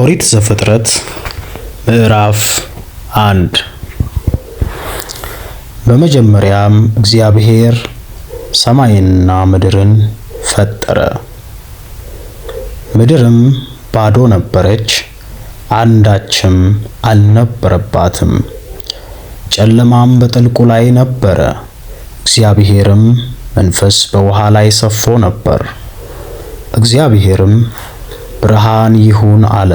ኦሪት ዘፍጥረት ምዕራፍ 1። በመጀመሪያም እግዚአብሔር ሰማይንና ምድርን ፈጠረ። ምድርም ባዶ ነበረች፣ አንዳችም አልነበረባትም። ጨለማም በጥልቁ ላይ ነበረ፣ እግዚአብሔርም መንፈስ በውሃ ላይ ሰፎ ነበር። እግዚአብሔርም ብርሃን ይሁን አለ፣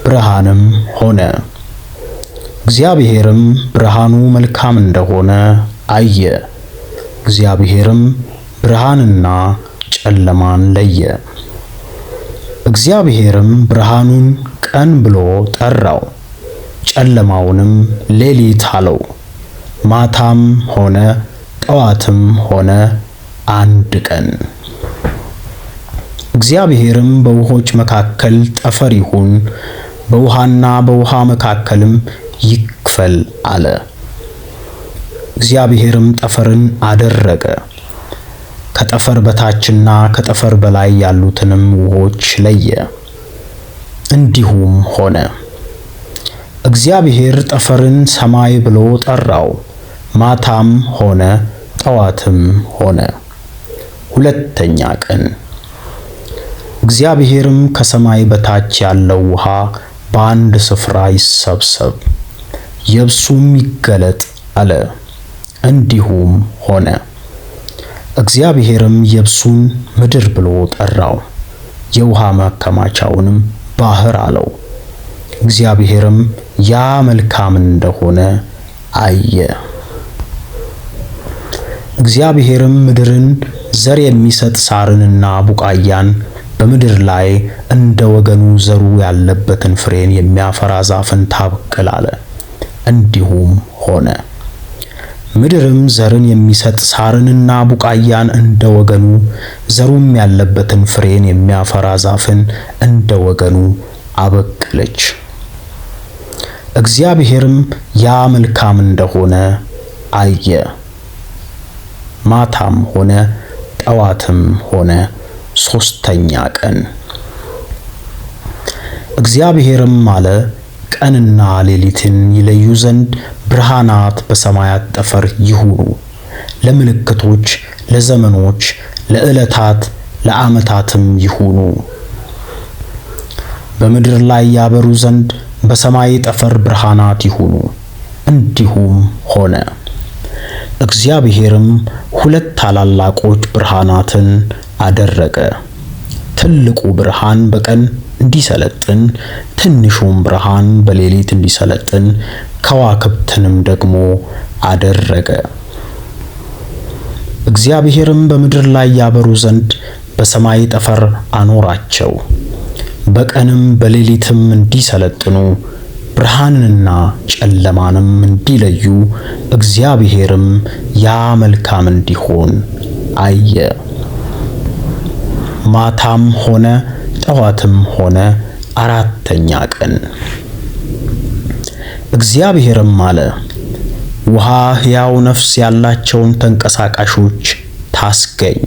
ብርሃንም ሆነ። እግዚአብሔርም ብርሃኑ መልካም እንደሆነ አየ። እግዚአብሔርም ብርሃንና ጨለማን ለየ። እግዚአብሔርም ብርሃኑን ቀን ብሎ ጠራው፣ ጨለማውንም ሌሊት አለው። ማታም ሆነ ጠዋትም ሆነ አንድ ቀን። እግዚአብሔርም በውሆች መካከል ጠፈር ይሁን፣ በውሃና በውሃ መካከልም ይክፈል አለ። እግዚአብሔርም ጠፈርን አደረገ፣ ከጠፈር በታችና ከጠፈር በላይ ያሉትንም ውሆች ለየ። እንዲሁም ሆነ። እግዚአብሔር ጠፈርን ሰማይ ብሎ ጠራው። ማታም ሆነ ጠዋትም ሆነ ሁለተኛ ቀን። እግዚአብሔርም ከሰማይ በታች ያለው ውሃ በአንድ ስፍራ ይሰብሰብ፣ የብሱም ይገለጥ አለ። እንዲሁም ሆነ። እግዚአብሔርም የብሱን ምድር ብሎ ጠራው፣ የውሃ ማከማቻውንም ባህር አለው። እግዚአብሔርም ያ መልካም እንደሆነ አየ። እግዚአብሔርም ምድርን ዘር የሚሰጥ ሳርንና ቡቃያን በምድር ላይ እንደ ወገኑ ዘሩ ያለበትን ፍሬን የሚያፈራ ዛፍን ታብቅል አለ። እንዲሁም ሆነ። ምድርም ዘርን የሚሰጥ ሳርንና ቡቃያን እንደ ወገኑ ዘሩም ያለበትን ፍሬን የሚያፈራ ዛፍን እንደ ወገኑ አበቀለች። እግዚአብሔርም ያ መልካም እንደሆነ አየ። ማታም ሆነ ጠዋትም ሆነ ሶስተኛ ቀን። እግዚአብሔርም አለ፣ ቀንና ሌሊትን ይለዩ ዘንድ ብርሃናት በሰማያት ጠፈር ይሁኑ፣ ለምልክቶች፣ ለዘመኖች፣ ለዕለታት፣ ለዓመታትም ይሁኑ። በምድር ላይ ያበሩ ዘንድ በሰማይ ጠፈር ብርሃናት ይሁኑ። እንዲሁም ሆነ። እግዚአብሔርም ሁለት ታላላቆች ብርሃናትን አደረገ። ትልቁ ብርሃን በቀን እንዲሰለጥን፣ ትንሹም ብርሃን በሌሊት እንዲሰለጥን፣ ከዋክብትንም ደግሞ አደረገ። እግዚአብሔርም በምድር ላይ ያበሩ ዘንድ በሰማይ ጠፈር አኖራቸው። በቀንም በሌሊትም እንዲሰለጥኑ ብርሃንንና ጨለማንም እንዲለዩ፣ እግዚአብሔርም ያ መልካም እንዲሆን አየ። ማታም ሆነ ጠዋትም ሆነ አራተኛ ቀን። እግዚአብሔርም አለ፣ ውሃ ሕያው ነፍስ ያላቸውን ተንቀሳቃሾች ታስገኝ፣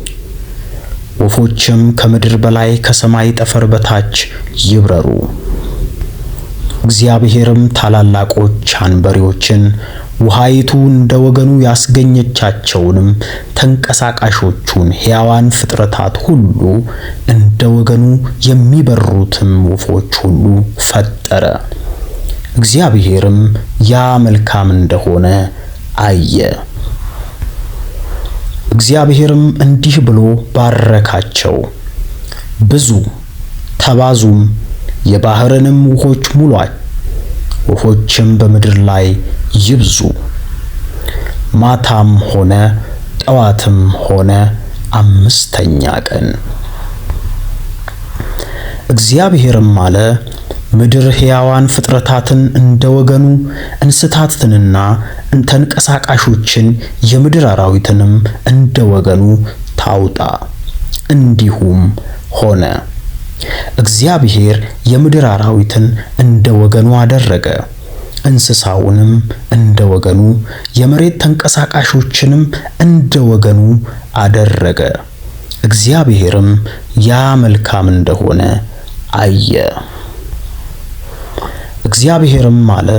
ወፎችም ከምድር በላይ ከሰማይ ጠፈር በታች ይብረሩ። እግዚአብሔርም ታላላቆች አንበሪዎችን ውሃይቱ እንደ ወገኑ ያስገኘቻቸውንም ተንቀሳቃሾቹን ሕያዋን ፍጥረታት ሁሉ እንደ ወገኑ የሚበሩትም ወፎች ሁሉ ፈጠረ። እግዚአብሔርም ያ መልካም እንደሆነ አየ። እግዚአብሔርም እንዲህ ብሎ ባረካቸው፣ ብዙ ተባዙም፣ የባህርንም ውሆች ሙሏት፣ ወፎችም በምድር ላይ ይብዙ። ማታም ሆነ ጠዋትም ሆነ አምስተኛ ቀን። እግዚአብሔርም አለ፣ ምድር ሕያዋን ፍጥረታትን እንደ ወገኑ እንስሳትንና ተንቀሳቃሾችን የምድር አራዊትንም እንደ ወገኑ ታውጣ። እንዲሁም ሆነ። እግዚአብሔር የምድር አራዊትን እንደ ወገኑ አደረገ፣ እንስሳውንም እንደ ወገኑ፣ የመሬት ተንቀሳቃሾችንም እንደ ወገኑ አደረገ። እግዚአብሔርም ያ መልካም እንደሆነ አየ። እግዚአብሔርም አለ፣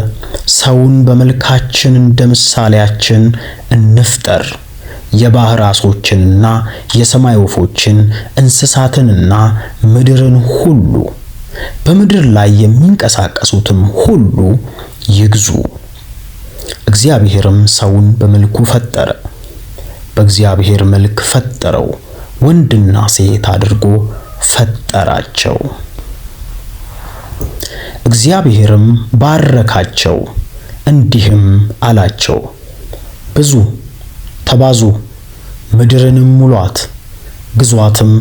ሰውን በመልካችን እንደ ምሳሌያችን እንፍጠር፣ የባህር ዓሦችንና የሰማይ ወፎችን እንስሳትንና ምድርን ሁሉ በምድር ላይ የሚንቀሳቀሱትም ሁሉ ይግዙ። እግዚአብሔርም ሰውን በመልኩ ፈጠረ፣ በእግዚአብሔር መልክ ፈጠረው፣ ወንድና ሴት አድርጎ ፈጠራቸው። እግዚአብሔርም ባረካቸው፣ እንዲህም አላቸው፦ ብዙ ተባዙ፣ ምድርንም ሙሏት፣ ግዟትም፣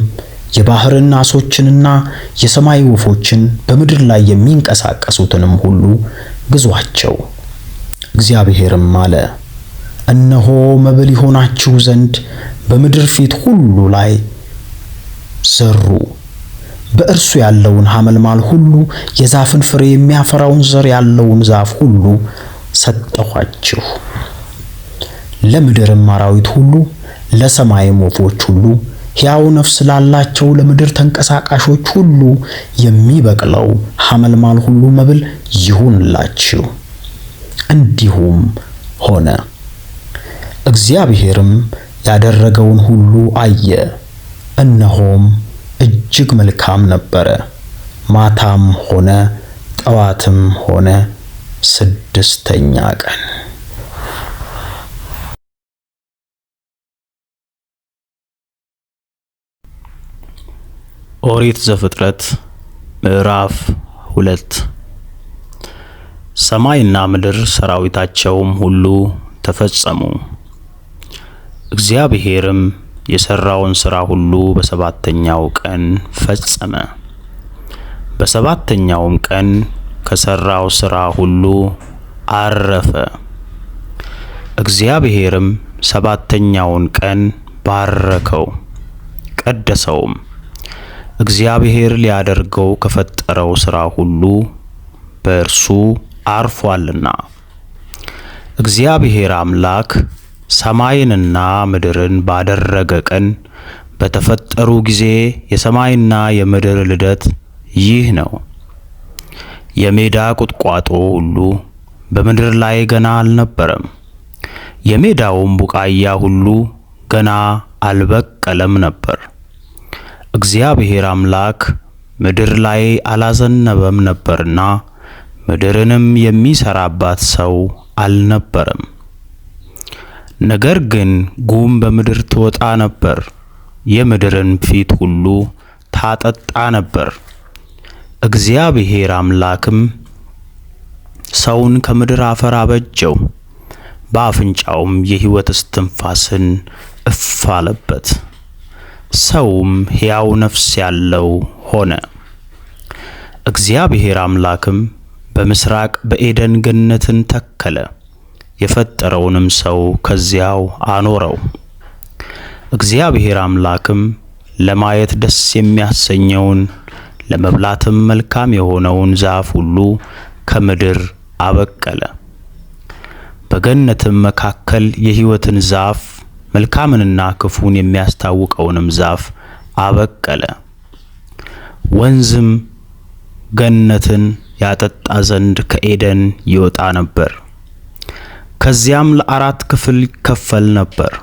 የባህርን ዓሦችንና የሰማይ ወፎችን በምድር ላይ የሚንቀሳቀሱትንም ሁሉ ግዟቸው። እግዚአብሔርም አለ፣ እነሆ መብል ይሆናችሁ ዘንድ በምድር ፊት ሁሉ ላይ ዘሩ። በእርሱ ያለውን ሐመልማል ሁሉ የዛፍን ፍሬ የሚያፈራውን ዘር ያለውን ዛፍ ሁሉ ሰጠኋችሁ። ለምድርም አራዊት ሁሉ ለሰማይም ወፎች ሁሉ ሕያው ነፍስ ላላቸው ለምድር ተንቀሳቃሾች ሁሉ የሚበቅለው ሐመልማል ሁሉ መብል ይሁንላችሁ። እንዲሁም ሆነ። እግዚአብሔርም ያደረገውን ሁሉ አየ፣ እነሆም እጅግ መልካም ነበረ። ማታም ሆነ ጠዋትም ሆነ ስድስተኛ ቀን። ኦሪት ዘፍጥረት ምዕራፍ 2። ሰማይና ምድር ሰራዊታቸውም ሁሉ ተፈጸሙ። እግዚአብሔርም የሠራውን ሥራ ሁሉ በሰባተኛው ቀን ፈጸመ። በሰባተኛውም ቀን ከሠራው ሥራ ሁሉ አረፈ። እግዚአብሔርም ሰባተኛውን ቀን ባረከው ቀደሰውም። እግዚአብሔር ሊያደርገው ከፈጠረው ሥራ ሁሉ በእርሱ አርፏልና። እግዚአብሔር አምላክ ሰማይንና ምድርን ባደረገ ቀን በተፈጠሩ ጊዜ የሰማይና የምድር ልደት ይህ ነው። የሜዳ ቁጥቋጦ ሁሉ በምድር ላይ ገና አልነበረም፣ የሜዳውም ቡቃያ ሁሉ ገና አልበቀለም ነበር። እግዚአብሔር አምላክ ምድር ላይ አላዘነበም ነበርና ምድርንም የሚሰራባት ሰው አልነበረም። ነገር ግን ጉም በምድር ትወጣ ነበር፣ የምድርን ፊት ሁሉ ታጠጣ ነበር። እግዚአብሔር አምላክም ሰውን ከምድር አፈር አበጀው፣ በአፍንጫውም የሕይወት እስትንፋስን እፍ አለበት። ሰውም ሕያው ነፍስ ያለው ሆነ። እግዚአብሔር አምላክም በምስራቅ በኤደን ገነትን ተከለ፣ የፈጠረውንም ሰው ከዚያው አኖረው። እግዚአብሔር አምላክም ለማየት ደስ የሚያሰኘውን ለመብላትም መልካም የሆነውን ዛፍ ሁሉ ከምድር አበቀለ። በገነትም መካከል የሕይወትን ዛፍ መልካምንና ክፉን የሚያስታውቀውንም ዛፍ አበቀለ። ወንዝም ገነትን ያጠጣ ዘንድ ከኤደን ይወጣ ነበር። ከዚያም ለአራት ክፍል ይከፈል ነበር።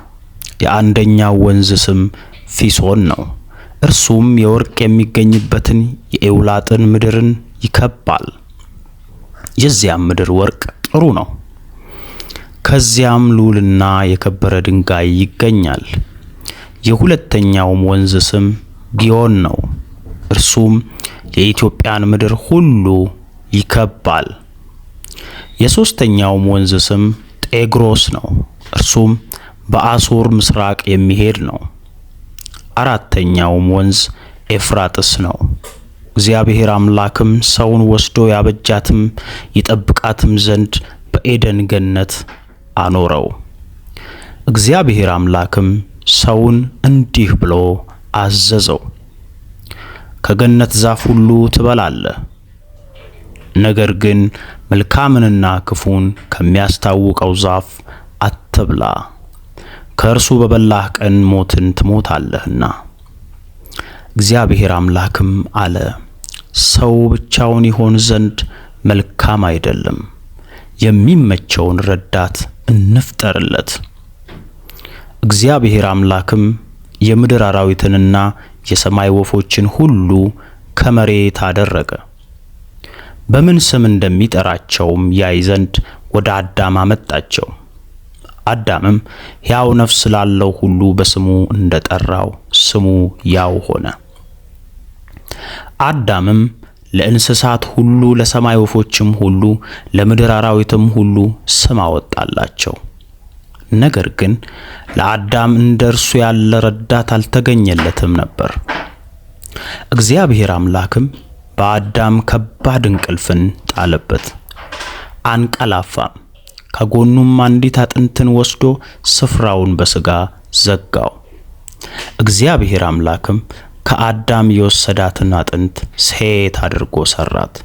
የአንደኛው ወንዝ ስም ፊሶን ነው። እርሱም የወርቅ የሚገኝበትን የኤውላጥን ምድርን ይከባል። የዚያም ምድር ወርቅ ጥሩ ነው። ከዚያም ሉልና የከበረ ድንጋይ ይገኛል። የሁለተኛውም ወንዝ ስም ጊዮን ነው። እርሱም የኢትዮጵያን ምድር ሁሉ ይከባል። የሶስተኛውም ወንዝ ስም ጤግሮስ ነው። እርሱም በአሦር ምስራቅ የሚሄድ ነው። አራተኛውም ወንዝ ኤፍራጥስ ነው። እግዚአብሔር አምላክም ሰውን ወስዶ ያበጃትም ይጠብቃትም ዘንድ በኤደን ገነት አኖረው። እግዚአብሔር አምላክም ሰውን እንዲህ ብሎ አዘዘው፣ ከገነት ዛፍ ሁሉ ትበላለህ፣ ነገር ግን መልካምንና ክፉን ከሚያስታውቀው ዛፍ አትብላ፣ ከእርሱ በበላህ ቀን ሞትን ትሞታለህና። እግዚአብሔር አምላክም አለ፣ ሰው ብቻውን ይሆን ዘንድ መልካም አይደለም፣ የሚመቸውን ረዳት እንፍጠርለት። እግዚአብሔር አምላክም የምድር አራዊትንና የሰማይ ወፎችን ሁሉ ከመሬት አደረገ። በምን ስም እንደሚጠራቸውም ያይ ዘንድ ወደ አዳም አመጣቸው። አዳምም ሕያው ነፍስ ላለው ሁሉ በስሙ እንደጠራው ስሙ ያው ሆነ። አዳምም ለእንስሳት ሁሉ፣ ለሰማይ ወፎችም ሁሉ፣ ለምድር አራዊትም ሁሉ ስም አወጣላቸው። ነገር ግን ለአዳም እንደ እርሱ ያለ ረዳት አልተገኘለትም ነበር። እግዚአብሔር አምላክም በአዳም ከባድ እንቅልፍን ጣለበት፣ አንቀላፋም። ከጎኑም አንዲት አጥንትን ወስዶ ስፍራውን በሥጋ ዘጋው። እግዚአብሔር አምላክም ከአዳም የወሰዳትን አጥንት ሴት አድርጎ ሰራት፣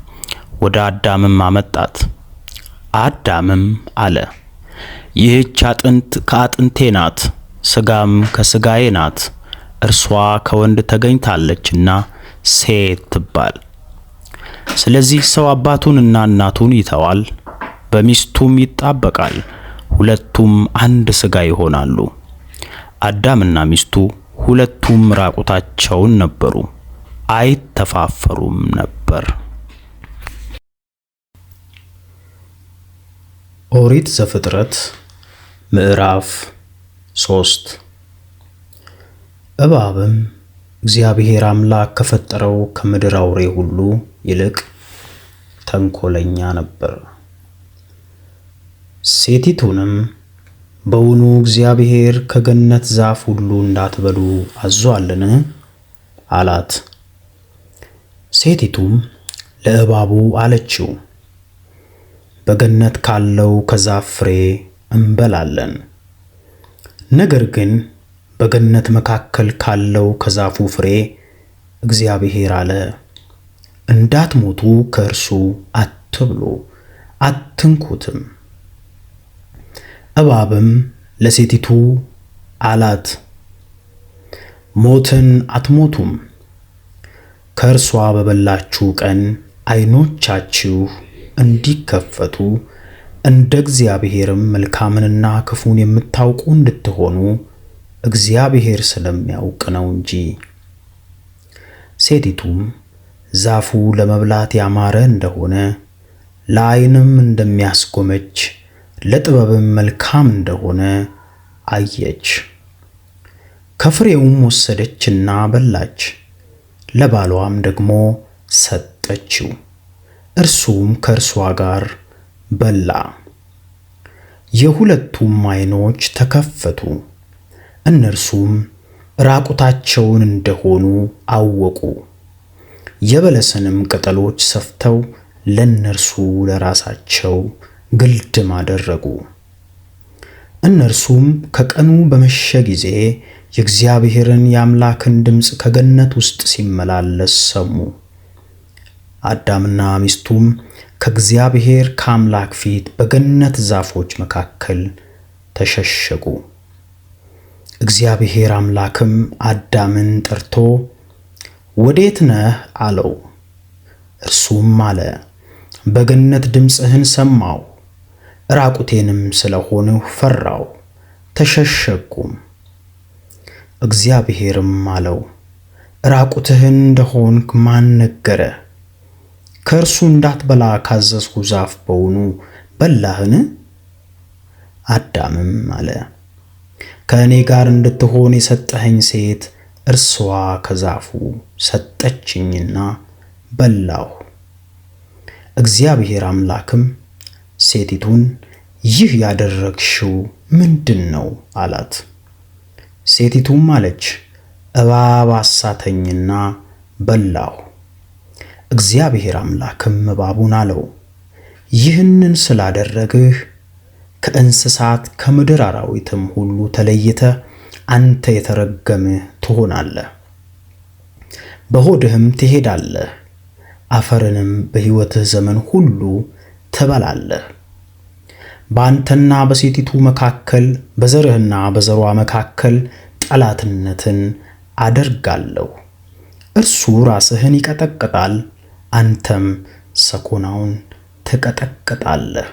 ወደ አዳምም አመጣት። አዳምም አለ፣ ይህች አጥንት ከአጥንቴ ናት፣ ሥጋም ከሥጋዬ ናት። እርሷ ከወንድ ተገኝታለችና ሴት ትባል። ስለዚህ ሰው አባቱንና እናቱን ይተዋል፣ በሚስቱም ይጣበቃል፣ ሁለቱም አንድ ሥጋ ይሆናሉ። አዳምና ሚስቱ ሁለቱም ራቁታቸውን ነበሩ፣ አይተፋፈሩም ነበር። ኦሪት ዘፍጥረት ምዕራፍ 3። እባብም እግዚአብሔር አምላክ ከፈጠረው ከምድር አውሬ ሁሉ ይልቅ ተንኮለኛ ነበር። ሴቲቱንም በውኑ እግዚአብሔር ከገነት ዛፍ ሁሉ እንዳትበሉ አዞአልን? አላት። ሴቲቱም ለእባቡ አለችው፣ በገነት ካለው ከዛፍ ፍሬ እንበላለን። ነገር ግን በገነት መካከል ካለው ከዛፉ ፍሬ እግዚአብሔር አለ፣ እንዳትሞቱ ከእርሱ አትብሉ፣ አትንኩትም። እባብም ለሴቲቱ አላት፣ ሞትን አትሞቱም። ከእርሷ በበላችሁ ቀን ዓይኖቻችሁ እንዲከፈቱ እንደ እግዚአብሔርም መልካምንና ክፉን የምታውቁ እንድትሆኑ እግዚአብሔር ስለሚያውቅ ነው እንጂ። ሴቲቱም ዛፉ ለመብላት ያማረ እንደሆነ ለዓይንም እንደሚያስጎመጅ ለጥበብም መልካም እንደሆነ አየች። ከፍሬውም ወሰደችና በላች፣ ለባሏም ደግሞ ሰጠችው፣ እርሱም ከእርሷ ጋር በላ። የሁለቱም ዓይኖች ተከፈቱ፣ እነርሱም ራቁታቸውን እንደሆኑ አወቁ። የበለስንም ቅጠሎች ሰፍተው ለእነርሱ ለራሳቸው ግልድም አደረጉ። እነርሱም ከቀኑ በመሸ ጊዜ የእግዚአብሔርን የአምላክን ድምፅ ከገነት ውስጥ ሲመላለስ ሰሙ። አዳምና ሚስቱም ከእግዚአብሔር ከአምላክ ፊት በገነት ዛፎች መካከል ተሸሸጉ። እግዚአብሔር አምላክም አዳምን ጠርቶ ወዴት ነህ አለው። እርሱም አለ፣ በገነት ድምፅህን ሰማሁ፣ ራቁቴንም ስለሆንሁ ፈራሁ፣ ተሸሸግኩም። እግዚአብሔርም አለው፣ ራቁትህን እንደሆንክ ማን ነገረህ? ከእርሱ እንዳትበላ ካዘዝሁ ዛፍ በውኑ በላህን? አዳምም አለ፣ ከእኔ ጋር እንድትሆን የሰጠኸኝ ሴት እርስዋ ከዛፉ ሰጠችኝና በላሁ። እግዚአብሔር አምላክም ሴቲቱን ይህ ያደረግሽው ምንድን ነው? አላት። ሴቲቱም አለች፣ እባብ አሳተኝና በላሁ። እግዚአብሔር አምላክም እባቡን አለው፣ ይህንን ስላደረግህ ከእንስሳት ከምድር አራዊትም ሁሉ ተለይተህ አንተ የተረገምህ ትሆናለህ። በሆድህም ትሄዳለህ፣ አፈርንም በሕይወትህ ዘመን ሁሉ ትበላለህ። በአንተና በሴቲቱ መካከል በዘርህና በዘሯ መካከል ጠላትነትን አደርጋለሁ። እርሱ ራስህን ይቀጠቅጣል፣ አንተም ሰኮናውን ትቀጠቅጣለህ።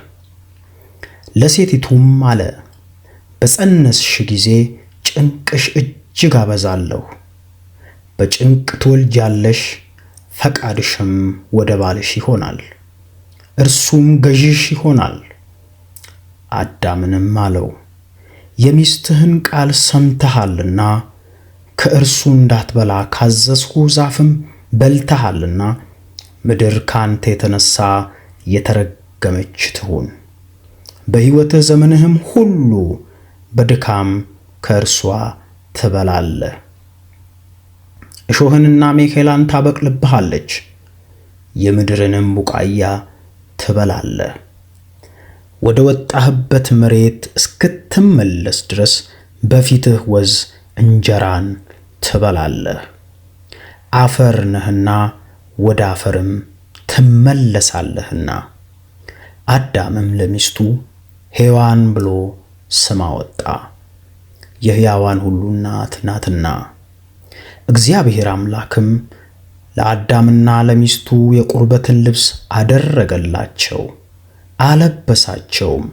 ለሴቲቱም አለ፣ በፀነስሽ ጊዜ ጭንቅሽ እጅግ አበዛለሁ፣ በጭንቅ ትወልጃለሽ፣ ፈቃድሽም ወደ ባልሽ ይሆናል፣ እርሱም ገዥሽ ይሆናል። አዳምንም አለው፣ የሚስትህን ቃል ሰምተሃልና ከእርሱ እንዳትበላ ካዘዝሁህ ዛፍም በልተሃልና ምድር ካንተ የተነሣ የተረገመች ትሁን። በሕይወትህ ዘመንህም ሁሉ በድካም ከእርሷ ትበላለህ። እሾህንና አሜከላን ታበቅልብሃለች፣ የምድርንም ቡቃያ ትበላለህ። ወደ ወጣህበት መሬት እስክትመለስ ድረስ በፊትህ ወዝ እንጀራን ትበላለህ። አፈር ነህና ወደ አፈርም ትመለሳለህና። አዳምም ለሚስቱ ሔዋን ብሎ ስም አወጣ፣ የሕያዋን ሁሉ እናት ናትና። እግዚአብሔር አምላክም ለአዳምና ለሚስቱ የቁርበትን ልብስ አደረገላቸው፣ አለበሳቸውም።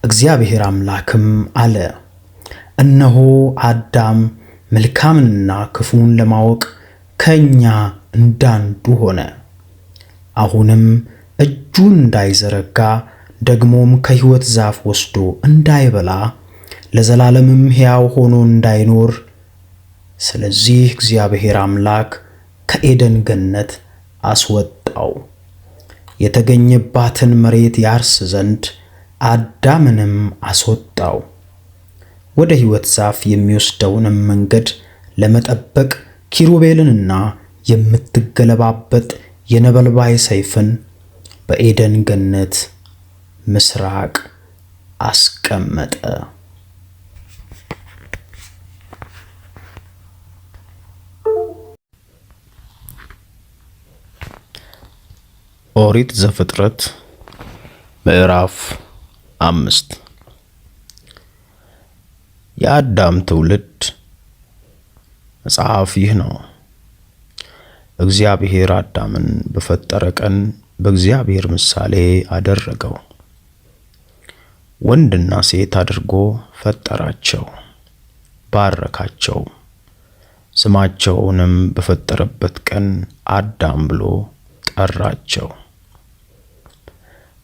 እግዚአብሔር አምላክም አለ፣ እነሆ አዳም መልካምንና ክፉን ለማወቅ ከእኛ እንዳንዱ ሆነ። አሁንም እጁን እንዳይዘረጋ ደግሞም ከሕይወት ዛፍ ወስዶ እንዳይበላ ለዘላለምም ሕያው ሆኖ እንዳይኖር፣ ስለዚህ እግዚአብሔር አምላክ ከኤደን ገነት አስወጣው። የተገኘባትን መሬት ያርስ ዘንድ አዳምንም አስወጣው። ወደ ሕይወት ዛፍ የሚወስደውንም መንገድ ለመጠበቅ ኪሩቤልንና የምትገለባበጥ የነበልባይ ሰይፍን በኤደን ገነት ምስራቅ አስቀመጠ። ኦሪት ዘፍጥረት ምዕራፍ 5። የአዳም ትውልድ መጽሐፍ ይህ ነው። እግዚአብሔር አዳምን በፈጠረ ቀን በእግዚአብሔር ምሳሌ አደረገው፣ ወንድና ሴት አድርጎ ፈጠራቸው፣ ባረካቸው። ስማቸውንም በፈጠረበት ቀን አዳም ብሎ ጠራቸው።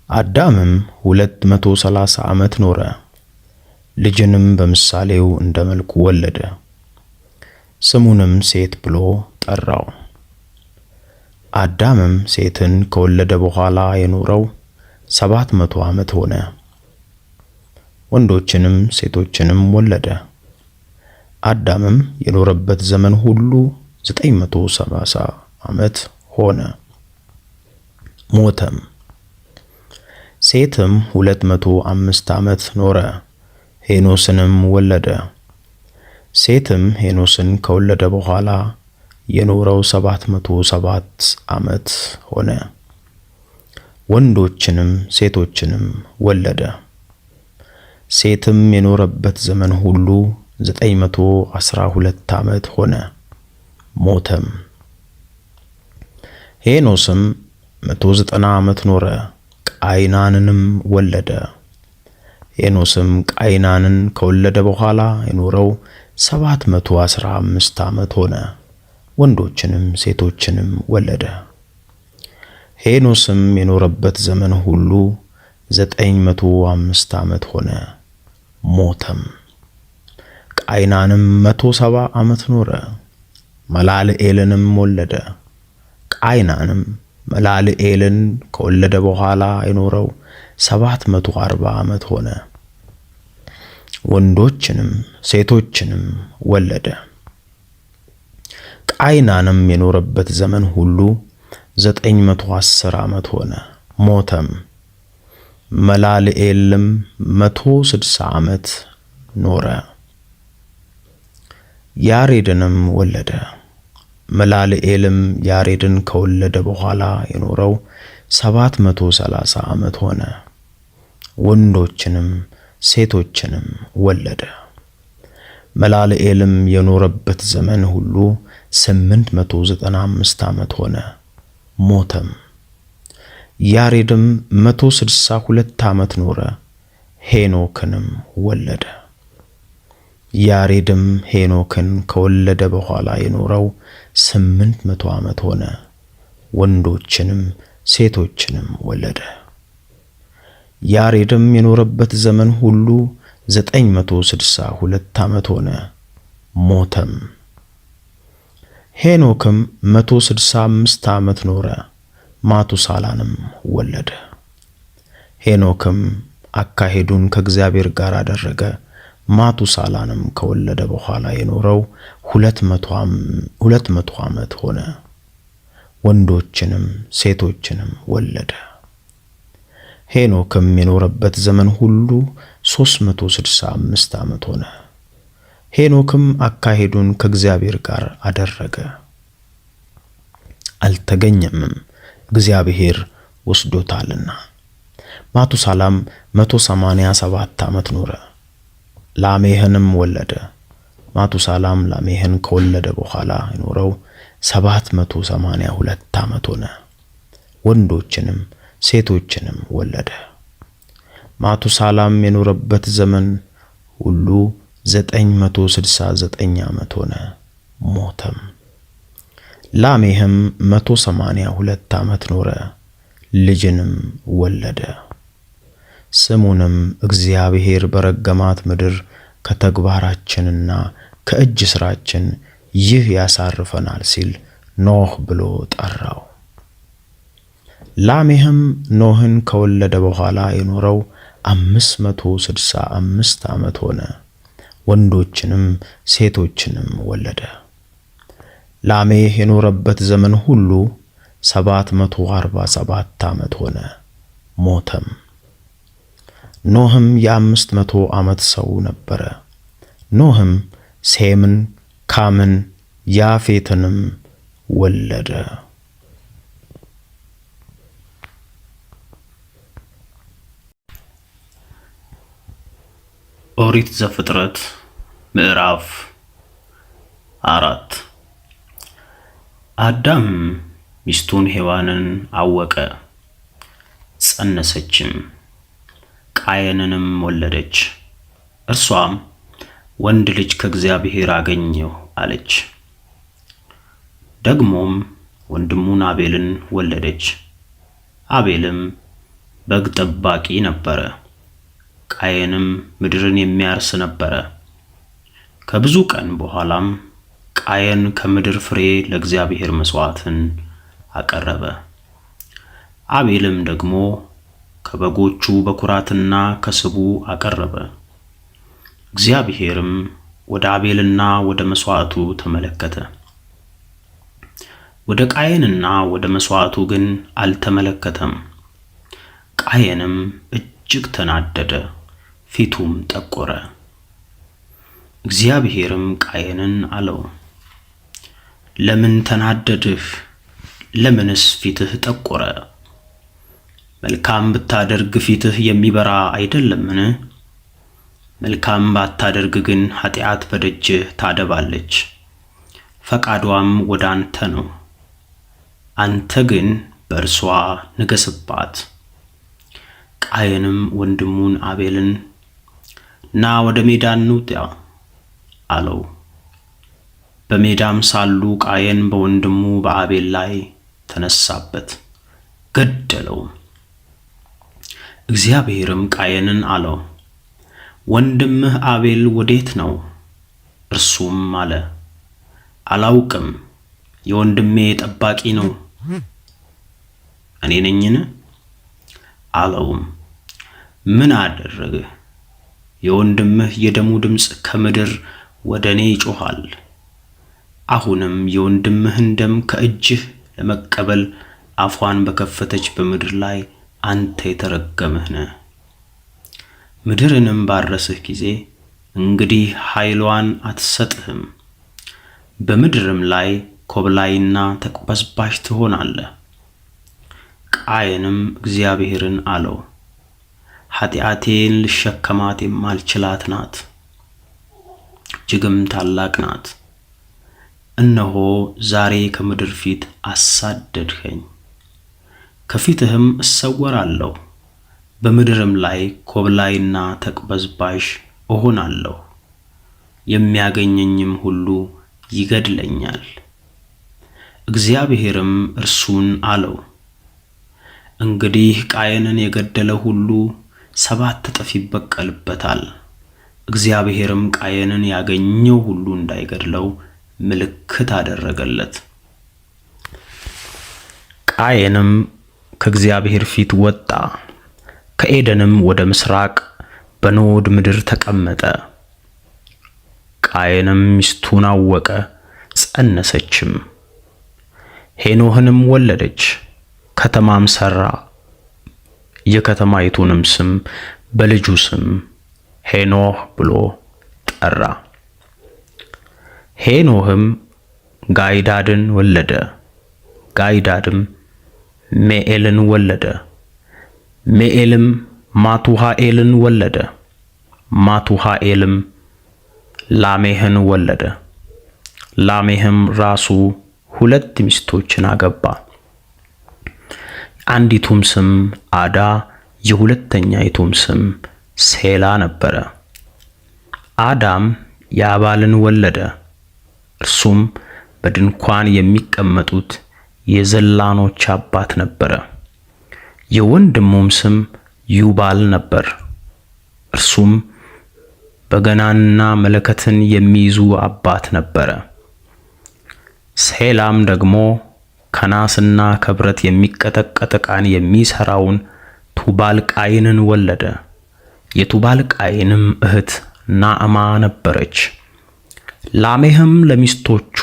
አዳምም 230 ዓመት ኖረ፣ ልጅንም በምሳሌው እንደ መልኩ ወለደ። ስሙንም ሴት ብሎ ጠራው። አዳምም ሴትን ከወለደ በኋላ የኖረው 700 ዓመት ሆነ። ወንዶችንም ሴቶችንም ወለደ። አዳምም የኖረበት ዘመን ሁሉ 970 ዓመት ሆነ፣ ሞተም። ሴትም 205 ዓመት ኖረ፣ ሄኖስንም ወለደ። ሴትም ሄኖስን ከወለደ በኋላ የኖረው 707 ዓመት ሆነ፣ ወንዶችንም ሴቶችንም ወለደ። ሴትም የኖረበት ዘመን ሁሉ 912 ዓመት ሆነ፣ ሞተም። ሄኖስም 190 ዓመት ኖረ፣ ቃይናንንም ወለደ። ሄኖስም ቃይናንን ከወለደ በኋላ የኖረው 715 ዓመት ሆነ፣ ወንዶችንም ሴቶችንም ወለደ። ሄኖስም የኖረበት ዘመን ሁሉ 905 ዓመት ሆነ፣ ሞተም። ቃይናንም 170 ዓመት ኖረ፣ መላልኤልንም ወለደ። ቃይናንም መላልኤልን ከወለደ በኋላ የኖረው 740 ዓመት ሆነ፣ ወንዶችንም ሴቶችንም ወለደ። ቃይናንም የኖረበት ዘመን ሁሉ 910 ዓመት ሆነ፣ ሞተም። መላልኤልም 160 ዓመት ኖረ፣ ያሬድንም ወለደ። መላልኤልም ያሬድን ከወለደ በኋላ የኖረው 730 ዓመት ሆነ፣ ወንዶችንም ሴቶችንም ወለደ። መላልኤልም የኖረበት ዘመን ሁሉ 895 ዓመት ሆነ፣ ሞተም። ያሬድም 162 ዓመት ኖረ፣ ሄኖክንም ወለደ። ያሬድም ሄኖክን ከወለደ በኋላ የኖረው 800 ዓመት ሆነ፣ ወንዶችንም ሴቶችንም ወለደ። ያሬድም የኖረበት ዘመን ሁሉ 962 ዓመት ሆነ፣ ሞተም። ሄኖክም 165 ዓመት ኖረ፣ ማቱሳላንም ወለደ። ሄኖክም አካሄዱን ከእግዚአብሔር ጋር አደረገ። ማቱሳላንም ከወለደ በኋላ የኖረው 200 ዓመት ሆነ፣ ወንዶችንም ሴቶችንም ወለደ። ሄኖክም የኖረበት ዘመን ሁሉ 365 ዓመት ሆነ። ሄኖክም አካሄዱን ከእግዚአብሔር ጋር አደረገ፣ አልተገኘምም፣ እግዚአብሔር ወስዶታልና። ማቱሳላም 187 ዓመት ኖረ፣ ላሜህንም ወለደ። ማቱሳላም ላሜህን ከወለደ በኋላ የኖረው 782 ዓመት ሆነ፣ ወንዶችንም ሴቶችንም ወለደ። ማቱሳላም የኖረበት ዘመን ሁሉ 969 ዓመት ሆነ፣ ሞተም። ላሜህም 182 ዓመት ኖረ፣ ልጅንም ወለደ። ስሙንም እግዚአብሔር በረገማት ምድር ከተግባራችንና ከእጅ ሥራችን ይህ ያሳርፈናል ሲል ኖህ ብሎ ጠራው። ላሜህም ኖህን ከወለደ በኋላ የኖረው 565 ዓመት ሆነ፣ ወንዶችንም ሴቶችንም ወለደ። ላሜህ የኖረበት ዘመን ሁሉ 747 ዓመት ሆነ፣ ሞተም። ኖህም የ500 ዓመት ሰው ነበረ። ኖህም ሴምን፣ ካምን፣ ያፌትንም ወለደ። ኦሪት ዘፍጥረት ምዕራፍ 4። አዳም ሚስቱን ሔዋንን አወቀ፣ ጸነሰችም፣ ቃየንንም ወለደች። እርሷም ወንድ ልጅ ከእግዚአብሔር አገኘሁ አለች። ደግሞም ወንድሙን አቤልን ወለደች። አቤልም በግ ጠባቂ ነበረ፣ ቃየንም ምድርን የሚያርስ ነበረ። ከብዙ ቀን በኋላም ቃየን ከምድር ፍሬ ለእግዚአብሔር መሥዋዕትን አቀረበ። አቤልም ደግሞ ከበጎቹ በኩራትና ከስቡ አቀረበ። እግዚአብሔርም ወደ አቤልና ወደ መሥዋዕቱ ተመለከተ። ወደ ቃየንና ወደ መሥዋዕቱ ግን አልተመለከተም። ቃየንም እጅግ ተናደደ፣ ፊቱም ጠቆረ። እግዚአብሔርም ቃየንን አለው፣ ለምን ተናደድህ? ለምንስ ፊትህ ጠቆረ? መልካም ብታደርግ ፊትህ የሚበራ አይደለምን? መልካም ባታደርግ ግን ኃጢአት በደጅህ ታደባለች፣ ፈቃዷም ወደ አንተ ነው። አንተ ግን በእርሷ ንገስባት። ቃየንም ወንድሙን አቤልን ና ወደ ሜዳ እንውጣ አለው። በሜዳም ሳሉ ቃየን በወንድሙ በአቤል ላይ ተነሳበት፣ ገደለው። እግዚአብሔርም ቃየንን አለው፣ ወንድምህ አቤል ወዴት ነው? እርሱም አለ፣ አላውቅም፣ የወንድሜ ጠባቂ ነው እኔ ነኝን? አለውም፣ ምን አደረግህ? የወንድምህ የደሙ ድምፅ ከምድር ወደ እኔ ይጮኻል። አሁንም የወንድምህን ደም ከእጅህ ለመቀበል አፏን በከፈተች በምድር ላይ አንተ የተረገምህ ነህ። ምድርንም ባረስህ ጊዜ እንግዲህ ኃይሏን አትሰጥህም፣ በምድርም ላይ ኮብላይና ተቅበዝባዥ ትሆናለህ። ቃየንም እግዚአብሔርን አለው፣ ኃጢአቴን ልሸከማት የማልችላት ናት፣ እጅግም ታላቅ ናት። እነሆ ዛሬ ከምድር ፊት አሳደድኸኝ፣ ከፊትህም እሰወራለሁ፣ በምድርም ላይ ኮብላይና ተቅበዝባዥ እሆናለሁ፣ የሚያገኘኝም ሁሉ ይገድለኛል። እግዚአብሔርም እርሱን አለው፣ እንግዲህ ቃየንን የገደለ ሁሉ 7 እጥፍ ይበቀልበታል። እግዚአብሔርም ቃየንን ያገኘው ሁሉ እንዳይገድለው ምልክት አደረገለት። ቃየንም ከእግዚአብሔር ፊት ወጣ፣ ከኤደንም ወደ ምስራቅ በኖድ ምድር ተቀመጠ። ቃየንም ሚስቱን አወቀ፣ ጸነሰችም፣ ሄኖህንም ወለደች። ከተማም ሠራ፣ የከተማይቱንም ስም በልጁ ስም ሄኖህ ብሎ ጠራ። ሄኖህም ጋይዳድን ወለደ። ጋይዳድም ሜኤልን ወለደ። ሜኤልም ማቱሃኤልን ወለደ። ማቱሃኤልም ላሜህን ወለደ። ላሜህም ራሱ ሁለት ሚስቶችን አገባ። አንዲቱም ስም አዳ የሁለተኛይቱም ስም ሴላ ነበረ። አዳም ያባልን ወለደ። እርሱም በድንኳን የሚቀመጡት የዘላኖች አባት ነበረ። የወንድሙም ስም ዩባል ነበር። እርሱም በገናንና መለከትን የሚይዙ አባት ነበረ። ሴላም ደግሞ ከናስና ከብረት የሚቀጠቀጥ ዕቃን የሚሠራውን ቱባልቃይንን ወለደ። የቱባልቃይንም እህት ናዕማ ነበረች። ላሜህም ለሚስቶቹ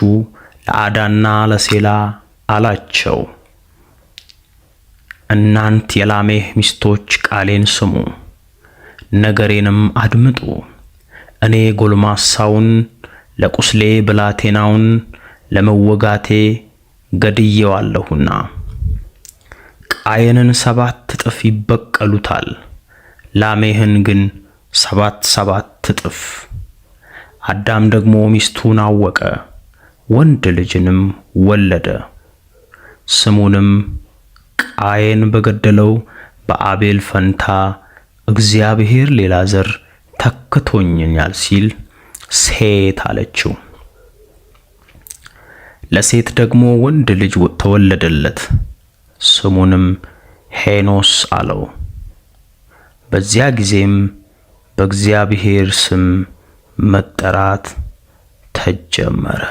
ለአዳና ለሴላ አላቸው፣ እናንት የላሜህ ሚስቶች ቃሌን ስሙ፣ ነገሬንም አድምጡ። እኔ ጎልማሳውን ለቁስሌ ብላቴናውን ለመወጋቴ ገድዬዋለሁና። ቃየንን 7 እጥፍ ይበቀሉታል፣ ላሜህን ግን ሰባት ሰባት እጥፍ። አዳም ደግሞ ሚስቱን አወቀ፣ ወንድ ልጅንም ወለደ። ስሙንም ቃየን በገደለው በአቤል ፈንታ እግዚአብሔር ሌላ ዘር ተክቶኛል ሲል ሴት አለችው። ለሴት ደግሞ ወንድ ልጅ ተወለደለት፣ ስሙንም ሄኖስ አለው። በዚያ ጊዜም በእግዚአብሔር ስም መጠራት ተጀመረ።